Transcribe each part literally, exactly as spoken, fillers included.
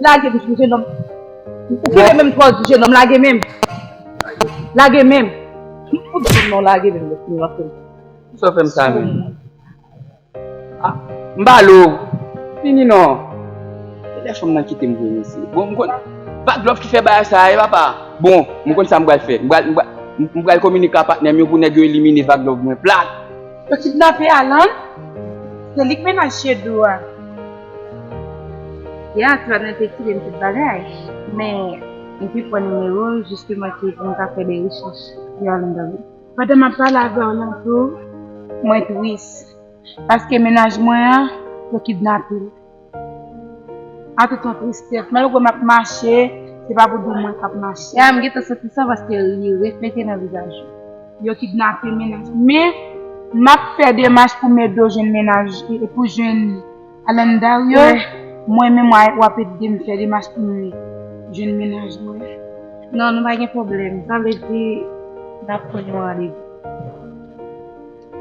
Lage m, jenòm. Ou kite menm twò di jenòm, lage menm. Lage menm. M fout di non, lage menm, lè fini w ap fè m. Sa w fè m sa menm? Ah, m ba l ou. Fini non. E lè fanm nan kite m vre mesye. Bon, m konn Bad Love ki fè bagay sa a, e papa. Bon, m konn sa m pral fè. M pral, m pral, m pral kominike a patnè m yo pou nèg yo elimine Bad Love mwen plat. Yo kidnape Alan. Se li k mennaj Shedou a. Ya, ti Alan te ekspike m tout bagay. Men, m pi pran nimewo l, jisteman, ki pou m ka fè de rechèch sou Alan David. Pandan m ap pale avè w lan tou, mwen tris. Paske mennaj mwen an, yo kidnape l. A tout yon tristès. Malgre m ap mache, se pa pou di w mwen k ap mache. Ya, m gentan santi sa paske li reflete nan vizaj ou. Yo kidnape mennaj. Men, m ap fè demach pou m ede w jwenn mennaj, e pou jwenn Alan Dario, mwen menm w ap ede m fè demach pou m jwenn mennaj mwen. Non, nou pa gen pwoblèm. Sa vle di, n ap pran yon randevou.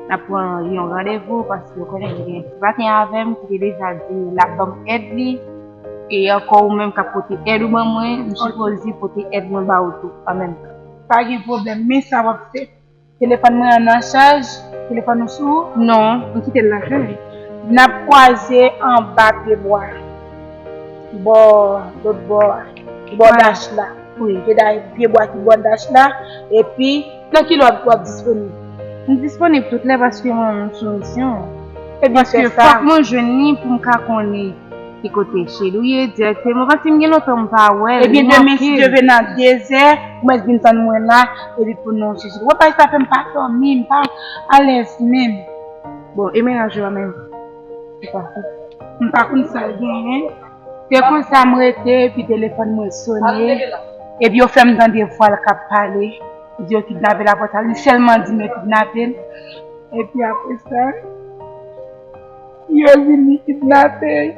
N ap pran yon randevou paske w konnen m gen ti paten avè m ki te deja di l ap ban m èd li. E ankò ou menm k ap pote èd ou ban mwen, m sipoze pote èd mwen ba ou tou an menm tan. Pa gen pwoblèm, men sa w ap fè. Telefòn mwen an nan chaj, telefòn ou sou ou? Non, m kite l nan chaj. N ap kwaze anba pye bwa. Bò, lòt bò a. Bò dach la. Wi. Pye da-, pye bwa ki bò dach la. Epi, nan ki lè w ap disponib? M disponib tout lè paske mwen menm sou misyon. Ebyen, fè sa. Paske fòk mwen jwenn li pou m ka konnen ki kote Shedou ye dirèkteman, paske m gen lontan m pa wè l. Ebyen, demen, si Dye vle, nan dezè, ou mèt vin tann mwen la, epi pou nou chèche. Wè, bagay sa fè m pa dòmi, m pa alèz menm. Bon, e mennaj ou a menm? Ou pa konn. M pa konn sa l genyen. Se konsa m rete, epi telefòn mwen sonnen. Epi yo fè m tande vwa l k ap pale. Yo di yo kidnape l apre sa. Li sèlman di m yo kidnape l. Epi apre sa, yo vini kidnape l.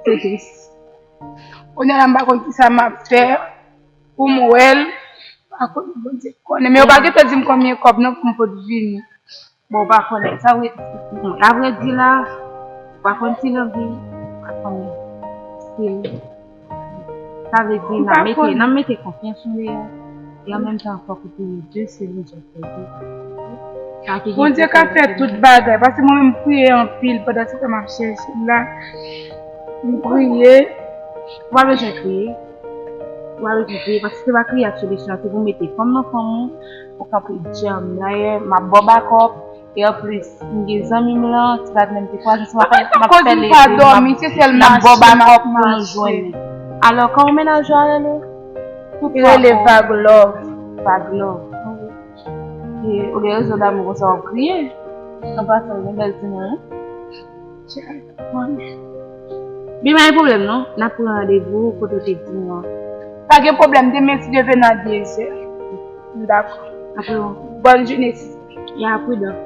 Se tris. Kounye a la, m pa konn ki sa m ap fè pou m wè l. Pa konn, Bondye konnen. Men yo pa gentan di m konbyen kòb non pou m pot vini. Bon, ou pa konnen. Sa vle, bon, la vrè di la, ou pa konn si l anvi, ou pa konnen. Se, sa vle di, n ap mete, n ap mete konfyans nou deyò. E an menm tan, fòk ou priye Dye, se rezon. Bondye ka fè tout bagay, paske mwen menm m priye anpil pandan se tan m ap chèche l la. M priye. Ou pa bezwen kriye. Ou pa bezwen kriye, paske se pa kriye ak solisyon an, se pou mete fanm nan fanm ou, ou kanpe djanm. Dayè, m ap ba w bakòp, e anplis, m gen zanmi m lan, ti gad menm te kwaze, se m ap fè, m ap fè l ede, m ap, m ap ba w bakòp pou nou jwenn li. Alò, kòman mennaj ou a rele? Li rele Vaglove. Vaglove. E, ou gen rezon damou konsa w ap kriye. An pasan, ou gen bèl timoun, wi. Byen, pa gen pwoblèm non. N ap pran randevou kote w te di nou an. Pa gen pwoblèm, demen si Dye vle nan dezè. Dakò. Apre w. Bòn jounen, sista. Ya, pridan.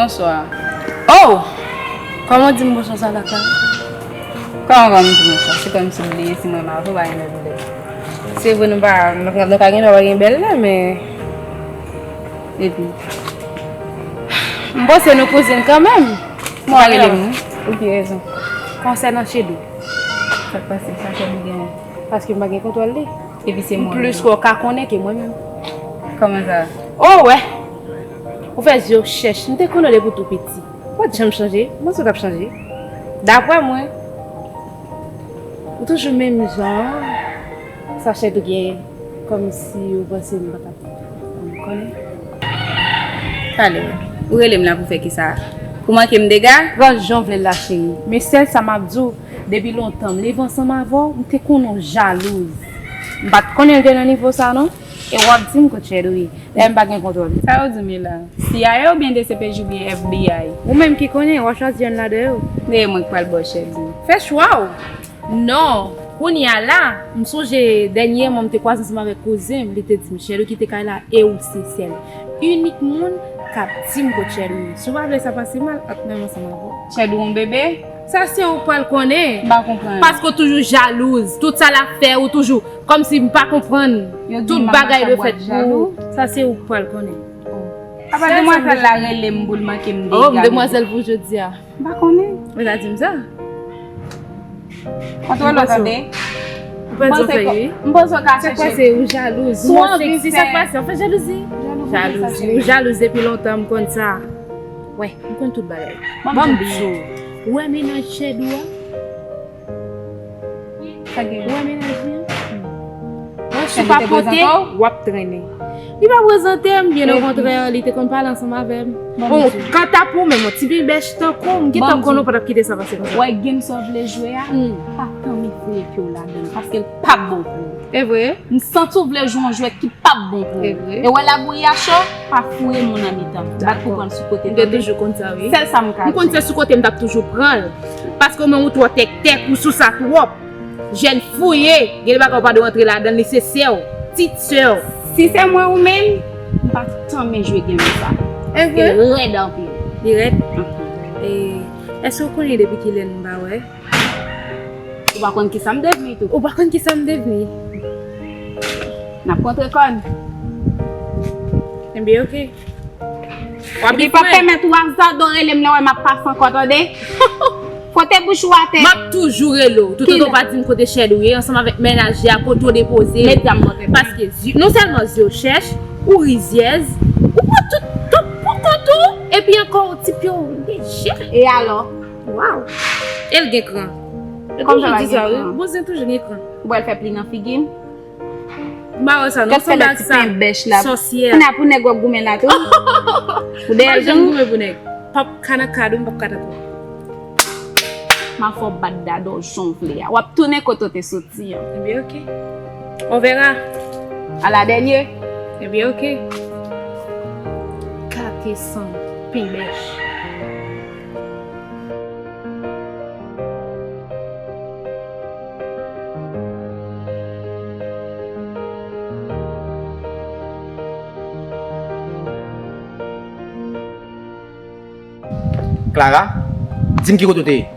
Bonswa. Oh! Kòman w di m bonswa sa lakay? Kòman, kòman m di bonswa? Se kòmsi m bliye si mwen m avè w pa gen lòt lè. Se vre nou pa, nou, nou ka gen dwa pa gen bèl lè, men epi m panse nou kouzin kanmenm. Mwen rele m, wi. Ou gen rezon. Konsènan Chedou. Sa k pase? Sa Chedou genyen? Paske m pa gen kontwòl li. Epi se mwen. Plis ke w ka konnen ke mwen menm. Kòman sa? Oh, wè. Ou fè zye w chèch. M te konnen w depi w tou piti. Ou pa t janm chanje. Ou panse w t ap chanje? Daprè mwen, ou toujou menm jan. Sa Chedou gen kòmsi ou panse m pa t ap konnen. Talè, ou rele m la pou fè kisa? Pou manke m dega? Pran jan w vle l la, cheri. Men sèl sa m ap di w, depi lontan m leve ansanm avè w, m te konnen w jalouz. M pa t konnen l te nan nivo sa non. E w ap di m kot Chedou ye. Dayè m pa gen kontwòl. Sa yo di m ye la? C I A oubyen D C P J oubyen F B I? Ou menm ki konnen, w a chwazi yonn ladan yo. Dayè mwen k pral ba w Chedou. Fè chwa w. Non, kounye a la, m sonje dènyèman m te kwaze ansanm avèk kouzen m, li te di m, Chedou kite kay la e ou se sèl inik moun k ap di m kot Chedou ye. Si w pa vle sa pase mal, ap menm ansanm avè w. Chedou yon bebe? Sa se ou k pral konnen. M pa konprann. Paske w toujou jalouz. Tout sa l ap fè, ou toujou kòmsi m pa konprann. Tout bagay yo fèt pou ou. Sa se ou k pral konnen. Apa demwazèl la rele m pou l manke m dega? Oh, m demwazèl pou jodi a. M pa konnen. Ou ta di m sa. Kontwòl ou tande. Ou pèdi yon fèy, wi. M panse w ka chèche. Sa k pase, ou jalouz. Ou anvi seksi, sa k pase? Ou fè jalouzi. Jalouzi. Ou jalouz depi lontan, m konn sa. Wè, m konn tout bagay. Ban m di w. Ou wè mennaj Chedou a? Ou wè mennaj li an? Mwen, si w pa pote, w ap trennen. Li pa prezante m, byen okontrè, li te konn pale ansanm avè m. Bon, kanta pou mwen, yon ti bibèch tankou w, m gentan konnen w pa t ap kite sa pase konsa. Wè game sa w vle jwe a, pa tanmen foure pye w ladan l, paske l p ap bon pou ou. E vre? M santi w vle jwe yon jwèt ki p ap bon pou ou. E vre? E wè labouyi a cho, pa foure men w nan mitan l. M pa t konprann sou kote tande. M te toujou konn sa, wi. Sèl sa m ka di. M konn se sou kote m t ap toujou pran l. Paske w menm ou twò tèktèk, ou sou sa twòp. Jèn fouye, gen de bagay ou pa dwe rantre ladan l, li se sè w, tit sè w. Si se mwen ou menm, m pa t tanmen jwe game sa. E vre? Li rèd anpil. Li rèd? Mhm. E, èske w konnen depi kilè n pa wè? Ou pa konn kisa m devni tou. Ou pa konn kisa m devni. N ap kontre kò n. Ebyen, oke. W ap li pa pèmèt ou azade w rele m lè w wè m ap pase ankò, tande? Fwote bouch ou atè. M ap toujou rele w. Toutotan w pa di m kote Chedou ye, ansanm avèk mennaj li a, kote w depoze l. Paske, non sèlman zye w chèch, ou rizyèz, ou pran tout, tout pou kont ou, epi ankò, ti pye w lejè. E alò? Waw! E l gen kran. Kòm sa pa gen kran. Bouzen toujou gen kran. Ou pral fè pli nan figi m? M pa wè sa non, sanble ak sa. Sòsyè. Kounye a pou nèg w ap goumen la tou. Ou dèyè l tou. M ap goumen pou nèg. P ap ka nan kad ou, m p ap ka tankou. M ap fè w bat dada w jan w vle a. W ap tounen kote w te soti an. Ebyen, oke. On verra. A la dènye. Ebyen, oke. Kate san, penbèch. Clara, di m ki kote w te ye.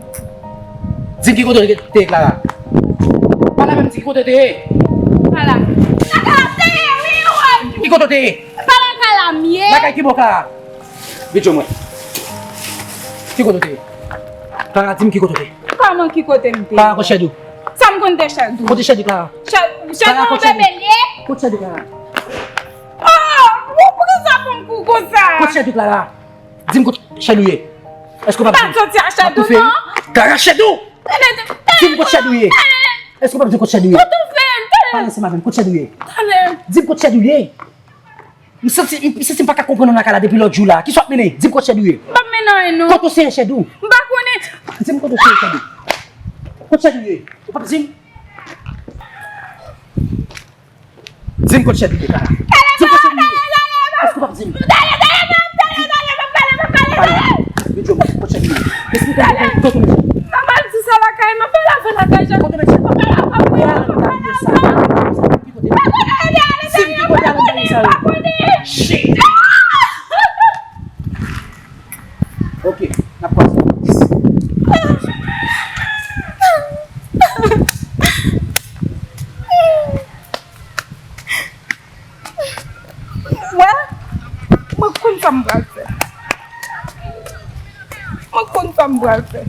Di m ki kote w te ye, Clara. Pale avè m, di ki kote w te ye. Pa la. Lakay la m te ye, wi, wi. Ki kote w te ye? Pa lakay la m ye. Lakay ki bò, Clara? Vin jwenn mwen. Ki kote w te ye? Clara, di m ki kote w te ye. Kòman ki kote m te ye? Clara, kote Chedou? Sa m konn te Chedou? Kote Chedou, Clara? Chedou yon bebe l ye? Kote Chedou, Clara? Oh, pou, poukisa pou m kou konsa? Kote Chedou, Clara? Di m kote Chedou ye. Èske w p ap di m? M pa t soti ak Chedou non. Clara, Chedou! Di m kote Chedou ye. Èske w p ap di m kote Chedou ye? Pale ansanm avè m, kote Chedou ye? Di m kote Chedou ye. M santi, m santi m pa ka konprann ou nan kay la depi lòt jou la. Kisa w ap mennen? Di m kote Chedou ye. M p ap mennen anyen non. Kote w sere Chedou? M pa konnen. Di m kote w sere Chedou. Kote Chedou ye? Ou p ap di m? Di m kote Chedou ye, Clara. Di m kote Chedou ye. Èske w p ap di m? Talè, talè, talè, talè, m ap pale, m ap pale, talè. Vin jwenn mwen, kote Chedou ye? Esplike m kote w sere. M ap al di sa lakay, m ap al avè lakay Chedou. Kote w met Chedou? M ap al avè l, m ap al avè l. Di m ki kote al nan peyi sa yo. Shit! Ok, n ap kwaze. Mwen, mwen konn sa m pral fè. Mwen konn sa m pral fè.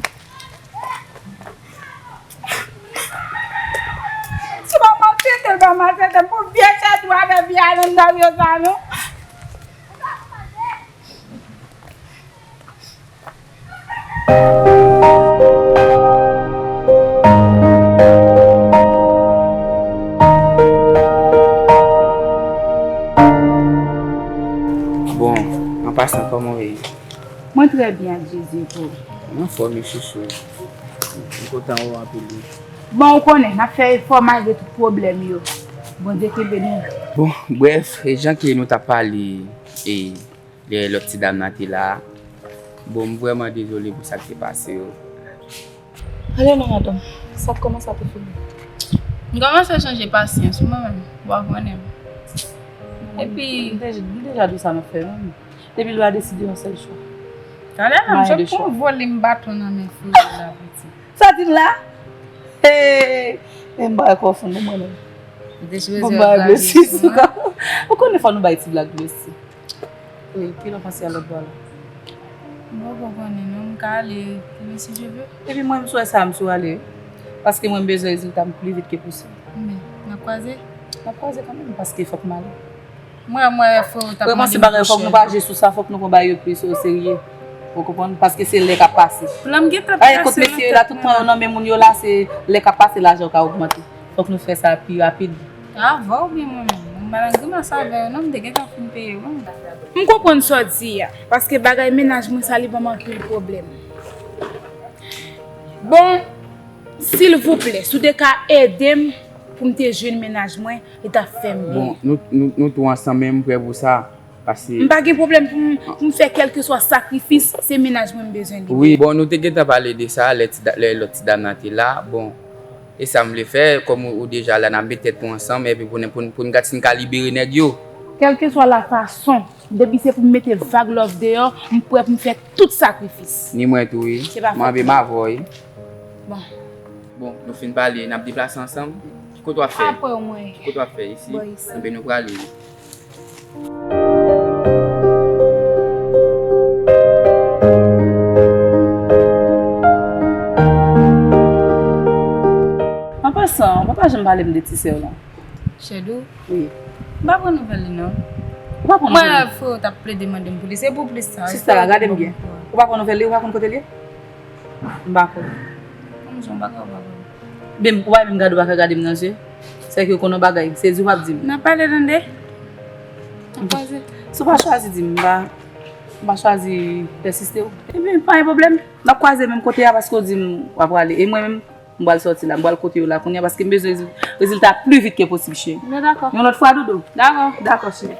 Si pa maltrete l, pa maltrete l, pou vye chèz ou avè vye alannal yo sa, non. Bon, an pasan, kòman w ye? Mwen trè byen ak Jezi, e pou ou? Mwen anfòm wi chouchou. M kontan wè w anpil wi. Bon, ou konnen, n ap fè efò malgre tout pwoblèm yo. Bondye kenbe nou. Bon, brèf, e jan ke nou t ap pale, e lè lòt ti dam nan te la, bon, m vrèman dezole pou sa k te pase yo. Ale non, madanm. Sa k kòmanse ap fini. M kòmanse chanje pasyans wi mwen menm. Ou pa konnen. Epi m deja, m deja di w sa m ap fè menm. Depi lwa deside yon sèl chwa. Talè la, m sot pran volim baton nan men Frero la, pitit. Sa di m la? Hey! Men m pa konfonn nou mwen menm. Ou te chwazi yon travèse. Bon, ba glesi sou kò. Ou konnen fò nou bay ti blag glesi. Wi, kilè w panse al lòt bò la? M poko konnen non, m ka ale demen si Dye vle. Epi mwen, m sou sa, m sou ale. Paske mwen, m bezwen rezilta m pli vit ke posib. Men, n ap kwaze? N ap kwaze kanmenm, paske fòk m ale. Mwen, mwen, frè, w t ap mande m pou chè. Vrèman, se bagay, fòk nou pa jwe sou sa, fòk nou pran bagay yo plis o serye. Ou konprann? Paske se lè k ap pase. Plan m gentan trase nan tèt mwen. Ay, kot mesye yo la, tout tan yo nan men moun yo la, se lè k ap pase, lajan yo ka ogmante. Fòk nou fè sa pi rapid. Avè w oubyen mwen menm? Mwen pa nan grimas avè yo non, m te gentan fin peye yo. M konprann sa w di a, paske bagay mennaj mwen sa li ban m anpil pwoblèm. Bon, silvouplè, si w te ka ede m pou m te jwenn mennaj mwen, li t ap fè m byen. Bon, nou, nou, nou tou ansanm, men m prè pou sa. Paske m pa gen pwoblèm pou m, pou m fè kèlkeswa sakrifis, se mennaj mwen m bezwen li. Wi, bon, nou te gentan pale de sa lè ti da-, lè lòt ti dam nan te la. Bon, e sa m vle fè, kòm ou, ou deja la, n ap met tèt nou ansanm, epi pou n, pou n, pou n gad si n ka libere nèg yo. Kèlkeswa lafason, depi se pou m mete vag love deyò, m prè pou m fè tout sakrifis. Ni mwen tou, wi. Se pa fòt mwen. M anvi m avè w, wi. Bon. Bon, nou fin pale, n ap deplase ansanm. Ki kote w ap fè? Apre w mwen. Ki kote w ap fè? Isi? Bò isi. Enben, nou prale, wi. An pasan, ou pa janm pale m de ti sè w lan. Chèdou? Wi. M pa pran nouvèl li non. Ou pa pran nouvèl li? Mwen, frè w t ap plede mande m pou li, se pou plis sa. Sista, gade m byen. Ou pa pran nouvèl li, ou pa konn kote l ye? M pa kwè. Kòm jan w pa ka, w pa kwè. Byen, ou pa menm gade, ou pa ka gade m nan zye. Se ke w konn yon bagay, se di w p ap di m. N ap pale tande. N ap kwaze. Si w pa chwazi di m, m pa, m pa chwazi pèsiste w. Ebyen, pa gen pwoblèm. N ap kwaze menm kote a paske w di m w ap prale. E mwen menm, m pral sòti la, m pral kote yo la kounye a paske m bezwen rezil-, rezilta pli vit ke posib, cheri. Mwen dakò. Yon lòt fwa, doudou. Dakò. Dakò, cheri.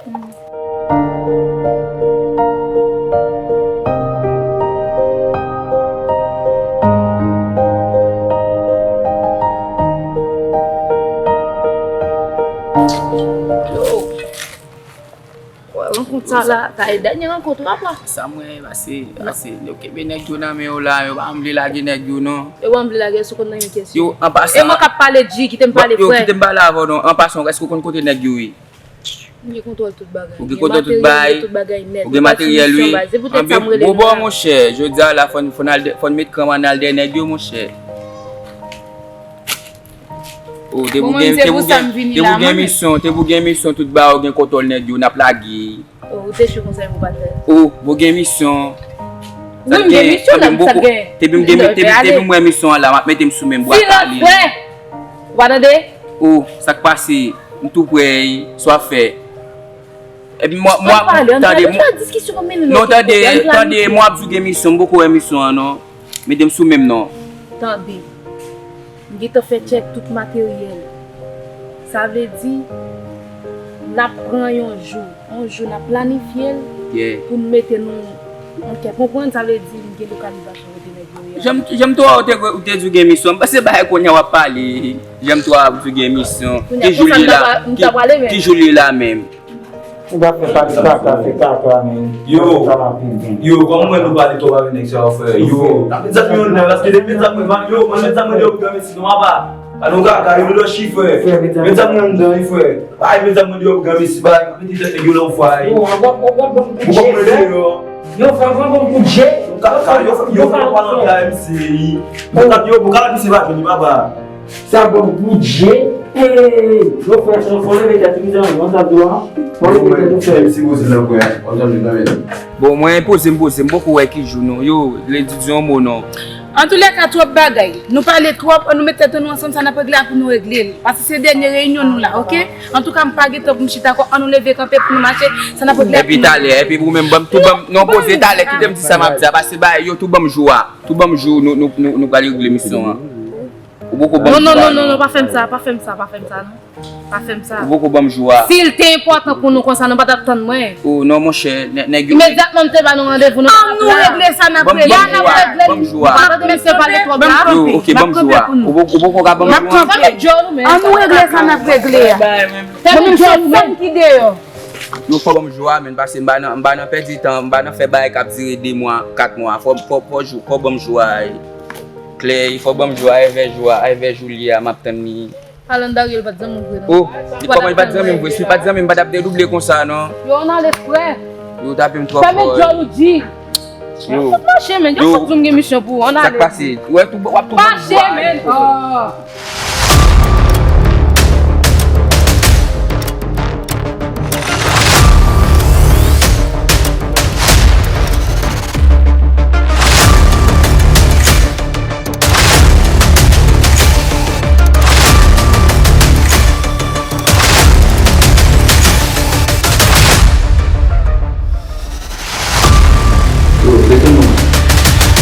Yo. Wè, rankont sa la, ta e dènye rankont w apa. Sa mwen, pase, pase, yo kenbe nèg yo nan men yo la, yo pa vle lage nèg yo non. Yo pa vle lage, sou kont nan yon kesyon. Yo, an pasan. E mwen k ap pale, G, kite m pale, frè. Yo, kite m pale avè w non. An pasan, èske w konn kote nèg yo ye? M gen kontwòl tout bagay. Ou gen kontwòl tout bagay? Tout bagay nèt. Ou gen materyèl, wi. Se poutèt sa m rele nou la. Bon, monchè, jodi a la, fò n, fò n al dè-, fò n met kran ann al dèyè nèg yo, monchè. Oh, te pou gen, te pou gen, te pou gen misyon, te pou gen misyon, tout ba yo gen kontwòl nèg yo, n ap lage. Oh, ou te cho konsa pou pa fè. Oh, pou gen misyon. Wi, m gen misyon, sa gen. Te pou m gen, te pou m wè misyon an la, m ap mete m sou men m, bwa kale. Silans, frè! Ou pa tande? Oh, sa k pase? M tou prè, sa w ap fè? Epi mwen, mwen, tande, non, tande, tande, mwen ap di w gen misyon, m poko wè misyon an non. Mete m sou men m non. Tande, m gentan fè tchèk tout materyèl. Sa vle di, n ap pran yon jou, yon jou n ap planifye l pou n mete nou an kèt. Konprann? Sa vle di, m gen lokalizasyon kote nèg yo ye a. Jan m, jan m te wè w te, ou te di w gen misyon, m panse bagay kounye a w ap pale. Jan m te wè w ap di w gen misyon. Ki jou l ye la? Ki, ki jou l ye la menm? Ou pa fè pale kaka, fè kaka, men. Yo, yo, kòman mwen nou pale twòp avèk nèg sa yo, frè? Yo, met zam yo anndan, paske depi met zam mwen, yo, mwen met zam mwen deyò pou granmesi, non, apa. Pa nou kaka, yo, leadership, frè. Met zam mwen anndan, wi, frè. Ay, met zam mwen deyò pou granmesi, bay, mete tèt nèg yo nan fwa, wi. Yo, frè, mwen deyò. Yo, frè, mwen bon pou Dje. Yo, kaka, yo, yo, frè, pa nan M C I. Yo, kaka, M C I pa jwenn li, papa. Sa bon pou Dje. Ey, yo fè sa, fò leve tèt ou, mezanmi, konsa tou a. Fò leve tèt ou, frè. Si poze nan kwen an, konsa m nan men. Bon, mwen poze m poze, m poko wè ki jou non. Yo, lendi di yon mo non. Antoulèka, twòp bagay. Nou pale twòp, ann nou met tèt nou ansanm, sa n ap regle a pou nou regle l. Paske se dènye reyinyon nou la, oke? Antouka, m pa gen tan pou m chita ankò, ann nou leve kanpe pou nou mache, sa n ap regle a pou nou regle l. Epi talè, epi ou menm, ban m tou ban m, non, poze talè, kite m di sa m ap di a, paske bagay yo, tou ban m jou a. Tou ban m jou, nou, nou, nou, nou pral regle misyon an. Ou poko ban m jou a, non. Non, non, non, non, pa fè m sa, pa fè m sa, pa fè m sa, non. Pa fè m sa. Ou poko ban m jou a. Si l te enpòtan pou nou konsa, nou pa t ap tann mwen. Oh, non, monchè, nè-, nèg yo. Imedyatman, m te ba nou randevou, nou pa t ap la. Ann nou regle sa n ap regle a. Ban m jou a, ban m jou a. Ou pa tande mesye pale twòp la? Yo, oke, ban m jou a. Ou poko, ou poko ka ban m jou a? Fèmen djòl ou, men. Ann nou regle sa n ap regle a. Fèmen djòl ou, men. Yo, fò ban m jou a, men, paske m pa nan, m pa nan pèdi tan, m pa nan fè bagay k ap dire de mwa, kat mwa. Fò, fò, fò jou, fò ban m jou a. Klè, fò ban m jou a, evè jou a, evè jou li a, m ap tann li. Alan Dariel pa t zanmi m vre non. Oh, li kòman li pa t zanmi m vre? Si li pa t zanmi m, m pa t ap dedouble konsa non. Yo, ann ale, frè. Yo tape m twò fò. Fèmen djòl ou di. Yo. Fout mache, men. Yo, fout di m gen misyon pou ou. Ann ale. Sa k pase? Ou wè tou, w ap tou ban m jou a. Mache, men. Oh. Yo, desann non.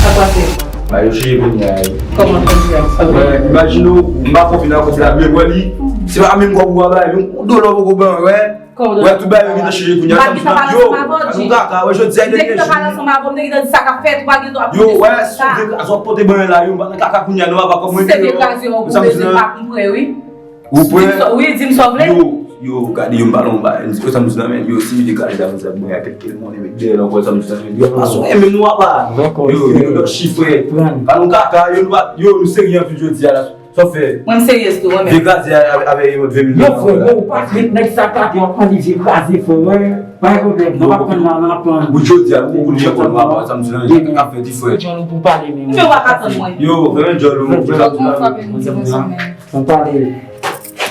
Sa pase? Ba yo chire kounye a, wi. Kòman kounye a? Wè, imajine w, m pa konfye nan kòb la, men wè li. Se pa menm kòb ou a bay, menm dola w poko ban, wè. Wè, tout bagay yo gentan chanje kounye a. Yo, ann nou kaka, wè, jodi a, m te gentan pale ansanm avè w, m te gentan di sa k ap fèt, ou pa gen dwa ap di sa. Yo, wè, si w vle kraze, w ap pote ban la, yo, m pa nan kaka kounye a, non, papa, kòm mwen. Si se vle kraze, w ap koupeze, m pa konprann, wi. Ou prè? Wi, di m sa w vle. Yo, yo, gade, yo, m pale yon bagay, m di, yo, sa m di nan men, yo, si m te kraze, sa m di, mwen, a kèk kèl monnen, met dèyè l ankò, sa m di nan men, yo, pa sou men nou, papa. Yo, yo, yo, chifre. Pa nou kaka, yo, nou pa, yo, nou serye anpil jodi a la. Sa w fè? Mwen, m serye tou, mwen menm. Vye kraze avè yon lòt ven mil dola. Yo, frè, yo, ou pa trete nèg sa kaka, w ap pale vye kraze, frè, wè. Pa gen pwoblèm, nou p ap pran nan, nan pran. Ou jodi a, ou koule chèk ou nan apa, sa m di nan men, sa k ap fèt, frè. Fè djòl ou pou pale menm. Men w pa ka tann mwen. Yo, fèmen djòl ou, mwen sa m di nan men. Mwen pale.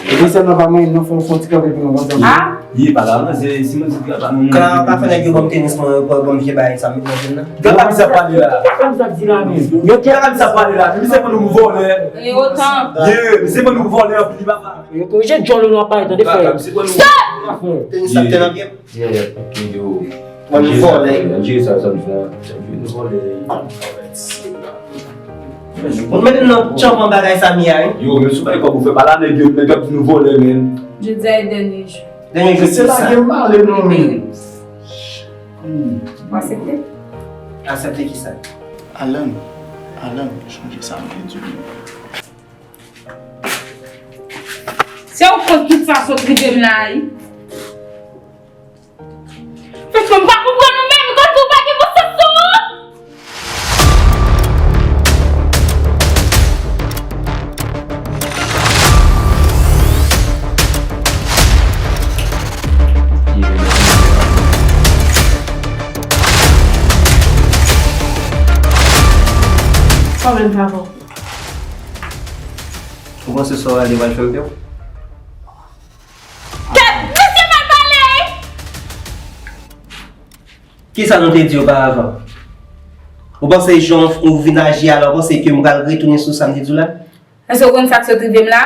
Epi sèlman pa mwen, non, fè yon ti kanpe pou nou, konsa. Ah? Ye, pa la, non, se, si mwen di la, pa nou. Kara pa fè nèg yo ban m tenis, mwen, yo ban m vye bagay, sa, m met nan jèn nan. Gad la, misye ap pale la. Gad la, misye ap di la, men. Yo, gad la, misye ap pale la. Misye pran nou pou vòlè. E otan. Ye, misye pran nou pou vòlè, anpil, li pa pale. Yo korije djòl ou nan pale, tande, frè. Gad la, misye pran nou pou vòlè. Tenis ap tè nan pye m. Yeah, ok, yo. Mwen, m vòlè. Jere sa, sa m fè. Sa m fè, m vòlè. Ou mete nan tchanpan bagay sa, Mia, wi. Yo, men sou bay kòb ou fè pa la, nèg yo, nèg yo ap di nou vòlè, men. Jodi a e dènye jou. Dènye jou, se sa. Se lage m ale, non, men. Hmm. Ou aksepte? Aksepte ki sa? Alan, Alan, chanje sa m te di w. Se ou koz tout sa sot rive m la, wi. Paske m pa konprann ou menm, kote ou pa gen bon sans sou ou. Sa w menm pa bon. Ou panse sa w ale pral fè m pè w? Kèt, mesye mal pale! Kisa nou te di oparavan? Ou panse jan w vin aji a la, ou panse ke m pral retounen sou sa m te di w la? Èske w konn sa k sot rive m la?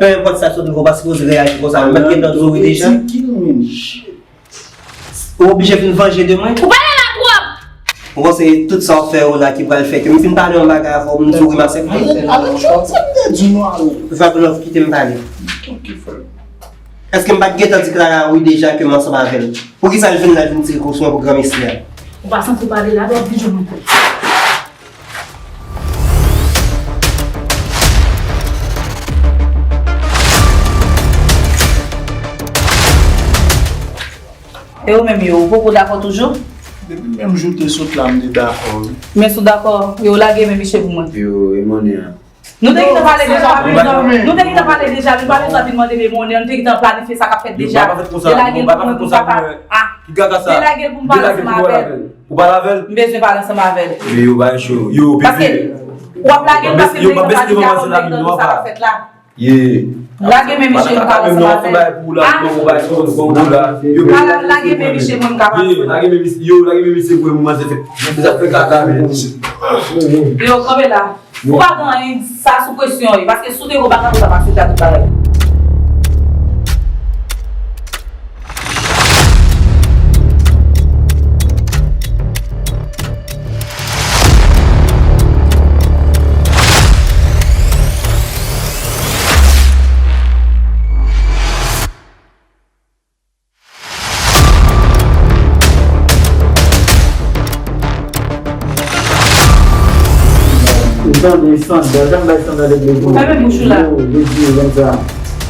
Pe enpòt sa k sot rive w, ou pa sipoze reyaji konsa. M pa t gentan di w wi deja. Ou oblije vin vanje de mwen? Ou pale la twòp! Ou panse tout sa w ap fè yo la ki pral fè ke m fin pale yon bagay avè w, m di w wi m aksepte. Alan, Alan, sa m te di nou, Alan? Vag Love, kite m pale. Ok, frè. Èske m pa t gentan di Clara wi deja ke m ansanm avè l? Poukisa l vin la, l vin tire kou sou mwen pou granmesi a? Ou pa santi w pale la, w ap vin jwenn mwen. E ou menm yo, ou poko dakò toujou? Depi menm jou te sot la, m te dakò, wi. Men si w dakò, yo lage men misye pou mwen. Yo, e monnen an. Nou te gentan pale deja, nou te gentan pale deja, nou pa bezwen vin mande men monnen an, nou te gentan planifye sa k ap fèt deja. Yo lage l pou mwen pou m ka pale. Ah, yo lage l pou m pale ansanm avè l. Ou pale avè l? M bezwen pale ansanm avè l. Men yo bay cho, yo, paske w ap lage l paske m te gentan planifi avè w, m te gentan di sa k ap fèt la. Ye. Lage men misye, m pale ansanm avè l. Ah. Lage men misye, mwen m ka pale. Ye, lage men misye, yo, lage men misye pou mwen, manzè fè, manzè fè kaka, men. Yo, kanpe la. Ou pa gen anyen, sa sou presyon, wi, paske si w te gen, ou pa t ap aksepte a tout bagay. Ou tande sandal, janm bay sandal legliz ou. Fèmen bouch ou la. Yo, yo di yo konsa.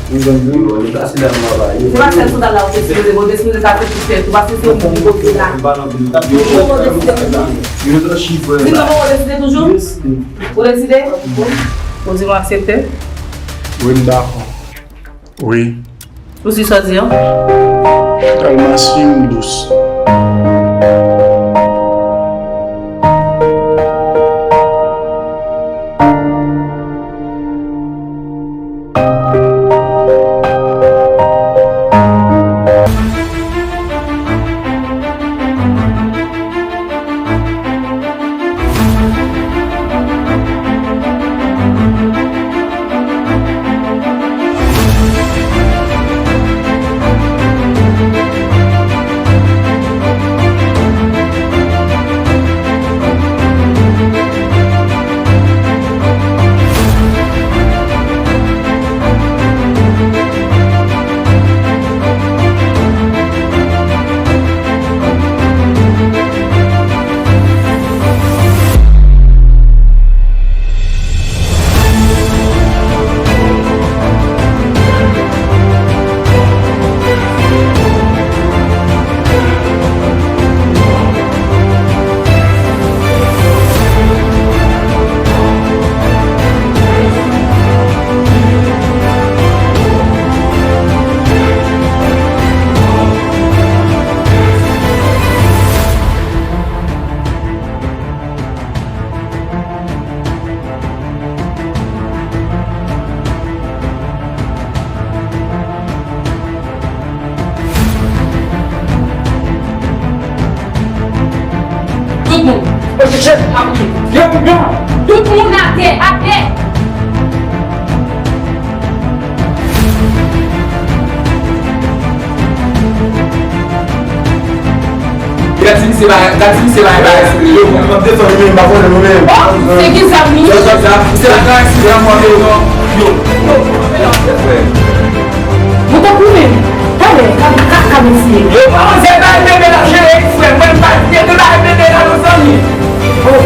Ou konn di yo, yo plase la nan mwa ba yo. Se pa sèl sandal la ou te sipoze, ou te sipoze ka fè tout tèt ou, paske se ou ki pote la. Ou poko deside toujou? Di nou poko deside toujou? Ou deside? Ou di nou aksepte? Wi, m dakò. Wi. Ou si sa di an? Tèlman si m dous. Tout moun. Tout moun atè, atè. Gad si misye pa, gad si misye pa, pa respekte. Yo, m ap defann nou menm, m pa konnen nou menm. Oh, se ki zam li? Se pa zam, se pa zam, se pa zam, yo. Yo, yo, yo, frè. Mwen tankou menm. Talè, ka, ka, ka mesye. Yo, pa manzè bay bebe la, jere, frè. Mwen, m pa, bebe bay bebe la, non, zanmi. Oh.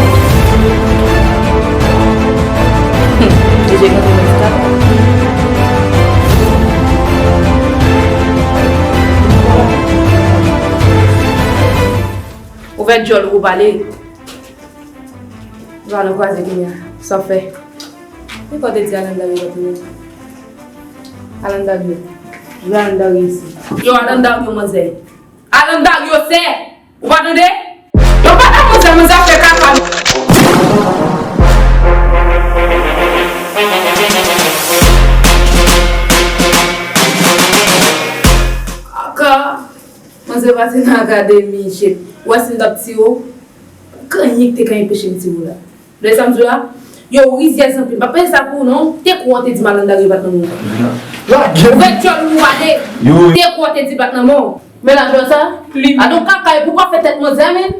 Hmm, mesye, mwen te mèt sa. Ouvè djòl ou pale. Jwa nou kwaze kounye a. Sa w fè? Poukò w te di Alan Dario pa tounen? Alan Dario. Jwe Alan Dario isi. Yo, Alan Dario, manzè. Alan Dario, sè! Ou pa tande? Yo, pa nan manzè, manzè ap fè kaka. Kaka. Manzè pase nan akademi, shit. Ou wè si m t ap tire w, anyen ki te ka enpeche m tire w la. Lè sa m di w la, yo rizyèz anpil. M pa peye sa pou ou non. Te kwè w te di m Alan Dario pa t nan men w. Ouvè djòl ou ale. Te kwè w te di l pa t nan men w. Men lajwa sa, li. Adon kaka, e pou pa fè tèt manzè, men.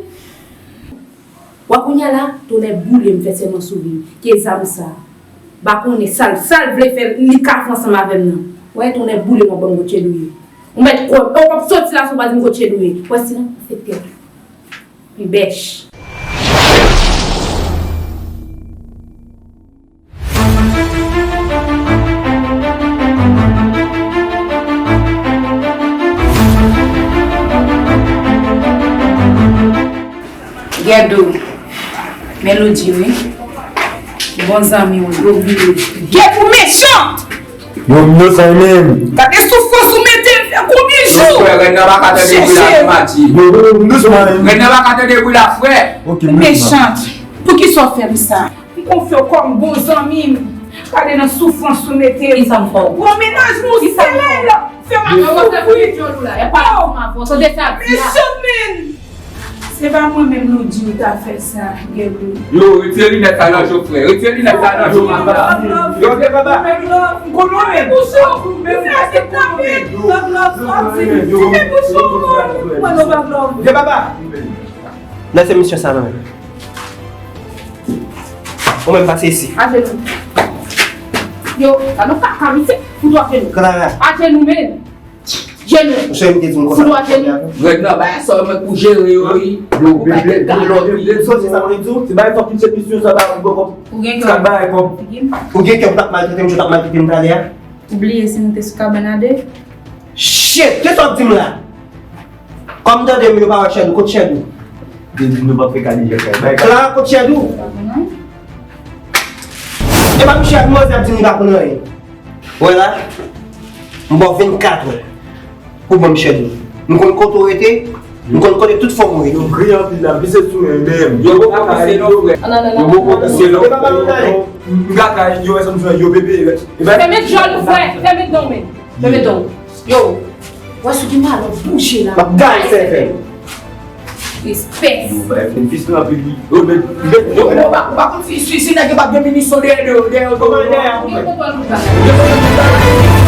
Wè kounye a la, tonnè boule m fè sèman sou vi m. Ke zam sa. M pa konnen sa l, sa l vle fè, li ka fè ansanm avè m nan. Wè, tonnè boule m, w ap ban m kote l ye. Ou mèt kwè m. E w p ap soti la san w pa di m kote l ye. Wè si nan, se tèt ou. Pi bèch. Edo. Melody, wi. Bon zanmi w. Yo bliye. Gèt ou mechan! Yo, m inosan menm. Gade soufrans ou mete m fè konbyen jou. Frè, rèn nan pa ka tande bri la, frè. Yo, m inosan menm. Rèn nan pa ka tande bri la, frè. Ok, m inosan. Mechan. Poukisa w fè m sa? M konfye w kòm bon zanmi m. Gade nan soufrans ou mete m. Kisa m fè w? Bon, mennaj mwen w sere l. Fè m ap soufri. Yo, w ap fè konnen djòl ou la. Y ap pale ansanm avè w. Tande sa ap di a. Mechan, men. Se pa mwen menm nou di ou ta fè sa, Gèlou. Yo, retire linèt sa nan je w, frè. Retire linèt sa nan je w, madam. Yo, de baba. M konnen w menm. Bouch ou. Ou fè achte tape. Love, love, love. Fèmen bouch ou. Mwen, nou love, love. De baba. Lèse misye sa nan men. Ou menm pase isi. Ajenou. Yo, sa nou pa ka, misye. Fout ou ajenou. Clara. Ajenou, men. Jenou. Ou chè m te di m konsa. Fout ou ajenou. Rèd nan bay sa mwen pou jere yo, wi. Yo, bebe, bebe, bebe, soti sa mwen di w. Se bay fòk tout se misyon sa ba ou kòb. Ou gen kè. Sa bay kòb. Ou gen kè pou t ap maltrete m, jan w t ap maltrete m talè a. Ou bliye si nou te sou kabann a de? Shit, kisa w ap di m la? Kòm tande m yo pa wè Chèdou, kot Chèdou? Yo di nou pa fè kale jèf kay bay. Clara, kot Chèdou? Pa konnen. E pa m chèf manzè ap di m pa konn anyen. Wè la, m ba w vennkat è pou ban m Chèdou. M konn kote w rete, m konn kote tout fanm ou rete. Yo gri anpil la, pise sou mwen menm. Yo poko pise non, frè. Yo poko pise non. E pa ba m kale. M ka kay, yo wè sa m fè, yo bebe. Fèmen djòl ou, frè. Fèmen don men. Fèmen don. Yo. Wè sou ki malè bouje la. M ap gade sèvèl. Espès. Yo bay fon fis nan anpil wi. Yo, men, men, yo, men, ou pa, ou pa konn si, si, si nèg yo pa gen minisyon dèyè yo, dèyè yo. Kòman dèyè? Yo konprann tout bagay.